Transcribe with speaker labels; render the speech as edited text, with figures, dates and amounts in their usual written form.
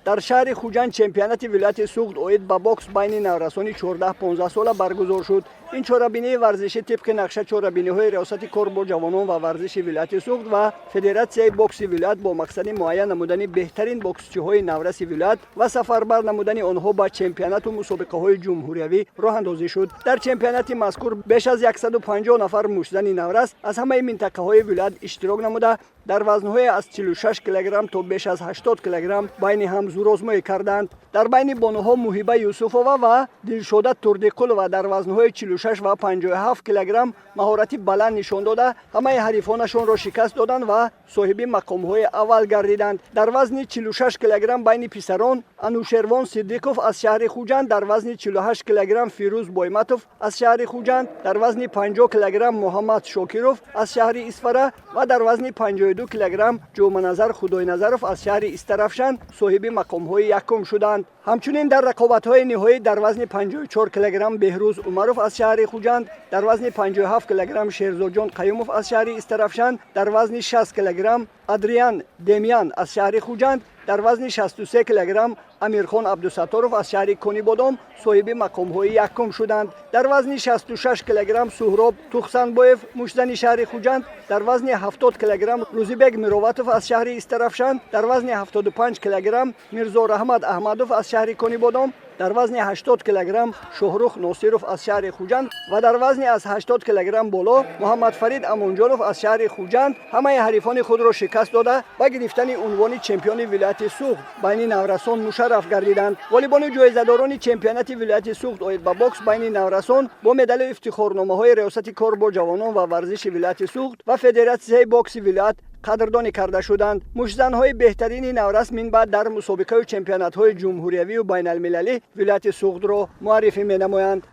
Speaker 1: Дар шаҳри Хуҷанд чемпионати вилояти Суғд оид ба бокс байни наврасони 14-15 сола баргузор шуд. Ин чорабинии варзишӣ тибқи нақша чорабиниҳои Риёсати кор бо ҷавонон ва варзиши вилояти Суғд ва Федератсияи бокси вилоят бо мақсади муайян намудани беҳтарин боксчиҳои навраси вилоят ва сафарбар намудани онҳо ба чемпионату мусобиқаҳои ҷумҳуриявӣ роҳандозӣ шуд. Дар чемпионати мазкур беш аз 150 нафар муштзани наврас аз ҳамаи минтақаҳои вилоят иштирок намуда, дар вазнҳое аз 46 килограмм то беш аз 80 килограмм байни ҳам зӯрозмоӣ карданд. Дар байни бонуҳо Муҳиба Юсуфова ва Дилшода Турдиқулова дар вазнҳои 46 ва 57 килограмм маҳорати баланд нишон дода, ҳамаи ҳарифонашонро шикаст доданд ва соҳиби мақомҳои аввал гардиданд. Дар вазни 46 килограмм байни писарон Анушервон Сиддиқов аз шаҳри Хуҷанд, дар вазни 48 килограмм Фирӯз Бойматов аз шаҳри Хуҷанд, дар вазни 50 килограмм Муҳаммад Шокиров аз шаҳри Исфара ва дар вазни 52 килограмм Ҷуманазар Худойназаров аз шаҳри Истаравшан соҳиби мақомҳои якум шуданд. Ҳамчунин дар рақобатҳои ниҳоӣ дар вазни 54 килограмм Беҳрӯз Умаров аз шаҳри Хуҷанд, дар вазни 57 килограмм Шерзоджон Қаюмов аз шаҳри Истаравшан, дар вазни 60 килограмм Адриан Демян аз шаҳри Хуҷанд, дар вазни 63 килограмм Амирхон Абдусатторов аз шаҳри Конибодом соҳиби мақомҳои якум шуданд. Дар вазни 66 килограмм Суҳроб Тухсанбоев, муштзани шаҳри Хуҷанд, дар вазни 70 килограмм Рӯзибек Мироватов аз шаҳри Истаравшан, дар вазни 75 килограмм Мирзораҳмат Аҳмадов аз шаҳри Конибодом, дар вазни 80 килограмм Шоҳрух Носиров аз шаҳри Хуҷанд ва дар вазни аз 80 килограмм боло Муҳаммадфарид Амонҷонов аз шаҳри Хуҷанд ҳамаи ҳарифони худро шикаст дода, ба гирифтани унвони чемпиони вилояти Суғд байни наврасон мушарраф гардиданд. Ғолибону ҷоизадорони чемпионати вилояти Суғд оид ба бокс байни наврасон бо медалу ифтихорномаҳои Риёсати кор бо ҷавонон ва варзиши вилояти Суғд ва Федератсияи бокси вилоят қадрдонӣ карда шуданд. Муштзанҳои беҳтарини наврас минбаъд дар мусобиқаю чемпионатҳои ҷумҳуриявию байналмилалӣ вилояти Суғдро муаррифӣ менамоянд.